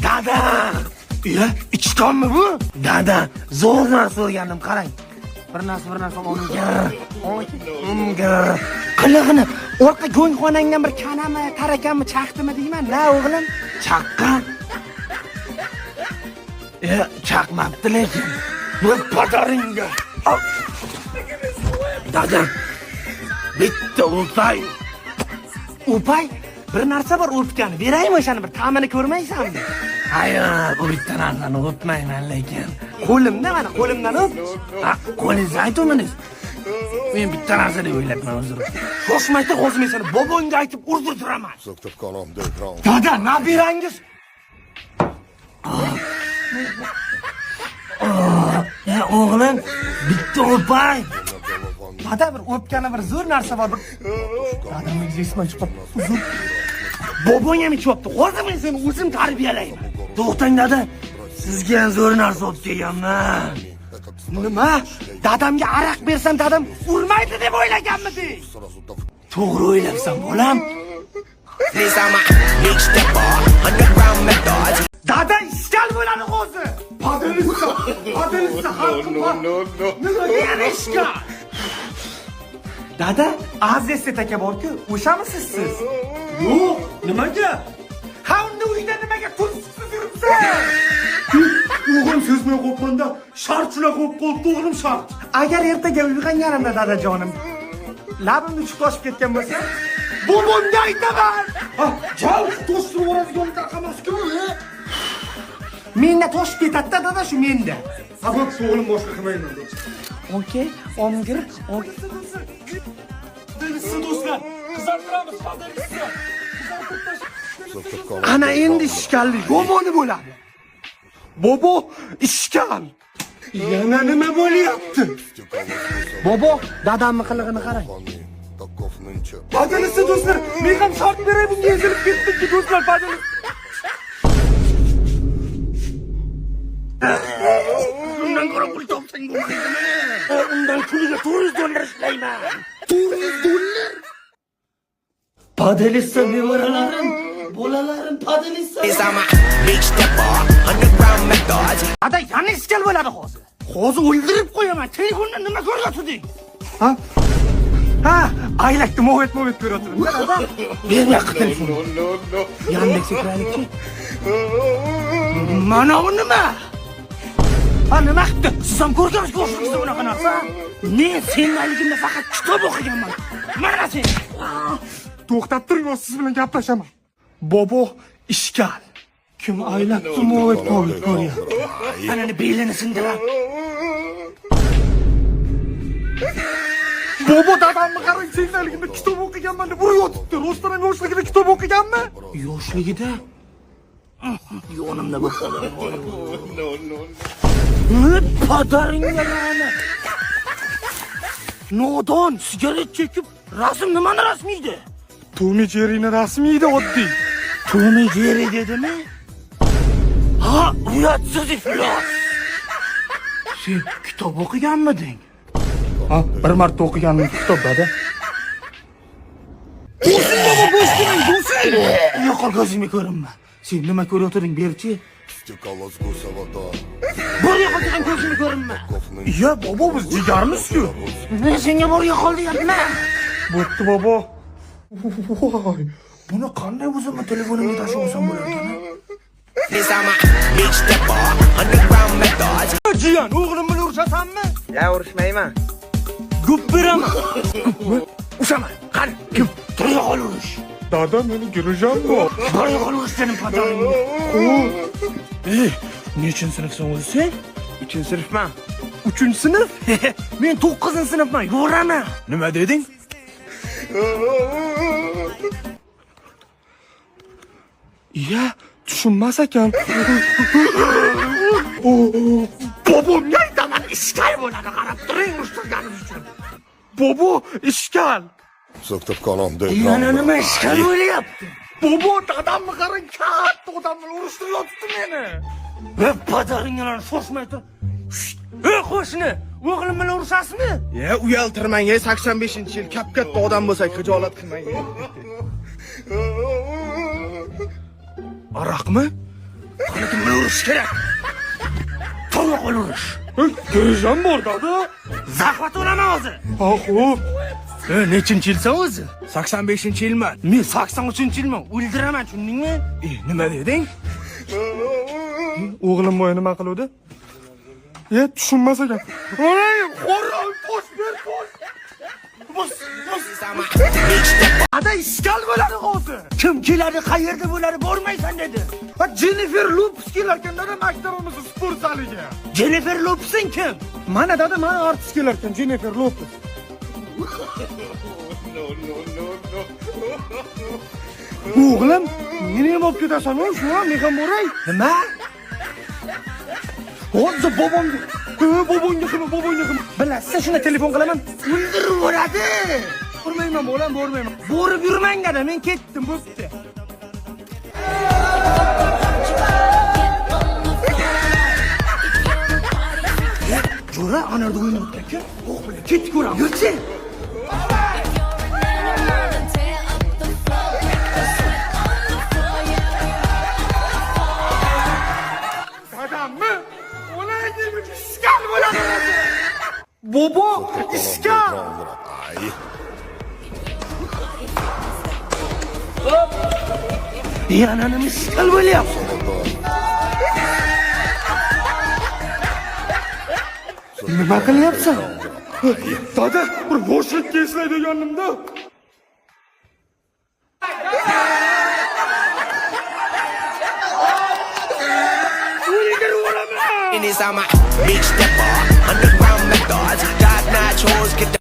Dada! Iya, ichtonmi bu? Dada, zo'r narsa o'rgandim, qarang. Bir narsa omgir. Qilig'ini orqa go'ngxonangdan bir kanami, tarakanmi chaqdimi deyman, na o'g'lim? Chaqqan. Chaqmabdi lekin. Bu padaringga. Dada, bitta o'pay. O'pay? Bir narsa bor o'pgani. Beraymi o'shani, bir ta'mini ko'rmaysanmi? Hayır, bu bitta narsani o'pmayman lekin. Qo'limda mana, qo'limdan o'p. Ha, qo'lingizni aytuvminiz. Men bitta narsa deb o'ylabman o'zim. Shoshmaydi, hozir men seni bobongga aytib urdirtiraman. Dada, nabirangiz. O'g'lim, bitta o'pay. Dada, bir o'pgani bir zo'r narsa bor. Bir dadamning esman chiqib, uzr. Bobong ham ichyapti. Hozir men seni o'zim tarbiyalayman. To'xtang dada, sizga ham zo'r narsa olib kelganman. Nima? Dadamga aroq bersam dadam urmaydi deb o'ylaganmiding? To'g'ri o'ylabsan, bolam. Dada ishkal bo'ladi hozir. Podalissa, podalissa xalqim bor. Nima yana ishkal? Dada, Aziz aka bor-ku, o'shamisiz siz? Yo'q, nimaga? Ha, unda uyda nimaga tursiz yuribsan? O'g'lim sezmay qo'yibmanda, shart shunaqa bo'lib qolibdi, o'g'lim shart. Agar ertaga uyg'onganimda dadajonim, labimni uchib toshib ketgan bo'lsa, bobomga aytaman. Ha, jal toshtirib yuboradigan emas-ku, Menda toshib ketadi-da dada, shu menda. Ha, bo'pti, o'g'lim, boshqa qilmayman. Okey, omgir, Do'stlar, qizartiramiz, podalissa. Ana endi ishkalli yomoni bo'ladi. Bobo, ishkal. Yana nima bo'lyapti? Bobo, dadamni qilig'ini qarang. Podalissa do'stlar, men ham shart beray bunga, ezilib ketdik do'stlar, podalissa. Undan ko'ra pul topsang bo'lmaydimi? Undan kuniga $400 ishlayman. $400? Podalissa nevaralarim, bolalarim podalissa. Ada yana ishkal bo'ladi hozir. Hozir o'ldirib qo'yaman. Telefonni nima ko'ryotding? Ha? Ha, aylakni movet ko'ryotdim. Ber bu yoqqa telefonni. Yandex kiraylikchi. Mana bu nima? Ha, nima qildi? Siz ham ko'rgansiz yoshligingizda bunaqa narsa? Men sendaligimda faqat kitob o'qiganman. Mana sen. To'xtab turing, siz bilan gaplashaman. Bobo, ishkal. Kim aylakni movet ko'ryapti? Anani belini sindirar. Bobo, dadamni qarang, sendaligimda kitob o'qiganman deb urayotibdi. Rostdan ham yoshligida kitob o'qiganmi? Yoshligida yonimda bo'lib qoldi. Padaringga la'nat. Nodon sigaret chekib rasm nimani rasmi edi? Tom Jerry'ni rasmi edi oddiy. Tom Jerry dedimi? Ha, uyatsiz iflos. Sen kitob o'qiganmiding? Ha, bir marta o'qigandim kitob, dada. Bo'lsin bobo, bo'sh turing, bo'lsin. Yo'qol, ko'zingga ko'rinma. Sen nima ko'rayotding, berchi? Bor yo'qol degan, ko'zingga ko'rinma. Iya, bobo, biz jigarmiz-ku. Men senga bor yo'qol deyapman. Bo'pti, bobo. Voy, buni qanday o'zimni telefonimga tashlab olsam bo'larkan? Jiyan, o'g'lim bilan urushasanmi? Ya urushmayman. Gup beraman. Ushaman. Qani, kim? Tur yo'qol urush. Dada, meni gurujam bor. Bor yo'qol urush sening padaringga. Nechinchi sinfsan o'zi sen? 3-sinfman. 3-sinf? Men 9-sinfman, yo'raman. Nima deding? Iya, tushunmas ekan. Bobomga aytaman, ishkal bo'ladi, qarab turing urushtirganim uchun. Bobo, ishkal. Yana nima ishkal bo'lyapti? Bobo, dadamni qarang, katta odam bilan urushtiryotibdi meni. Ey, padaringga shoshmay tur. Ey qo'shni, o'g'lim bilan urushasizmi? Ya uyaltirmang, 85-yil kap-katta odam bo'lsak xijolat qilmang. Aroqmi? Kim bilan urush kerak? To'g'ri qo'l urish. Grijam bor, dada. Захват olaman hozir. Ha, xo'p. E, nechinchi yilsan o'zi? 85-yilman. Men 83-yilman. O'ldiraman, tushundingmi? E, nima deding? O'g'lim boya nima qiluvdi? E, tushunmas ekan. Voy, xo'rom, tosh ber, tosh. Bos, bos. Ada ishkal bo'ladi hozir. Kim keladi, qayerda bo'ladi, bormaysan dedi. Ha, Jennifer Lopez kelarkan dada maktabimizning sport zaliga. Jennifer Lopezing kim? Mana dada, mana artist kelarkan Jennifer Lopez. O'g'lim, meni ham olib ketasan, shu ham men ham boray. Nima? Hozir bobomga, bobongga qilma, bobongga qilma. Bilasizmi, shunda telefon qilaman. O'ldirib yuboradi. Bormayman, bolam, bormayman. Borib yurmang dada, men ketdim, bo'pti. Jo'ra, anarda o'ynayotgan kim? O'q bilan ketdik ko'ramiz. Yurchi. Tear up the floor, the sweat on the floor, yeah. Dadammi? O'laydi, ishkal bo'ladi. Bobo, ishkal. Yana nima ishkal bo'lyapti? Nima qilyapsan? Dada, bir yoshlikka eslaydiganimda. I'm a big stepper, underground methods, top notch hoes, get the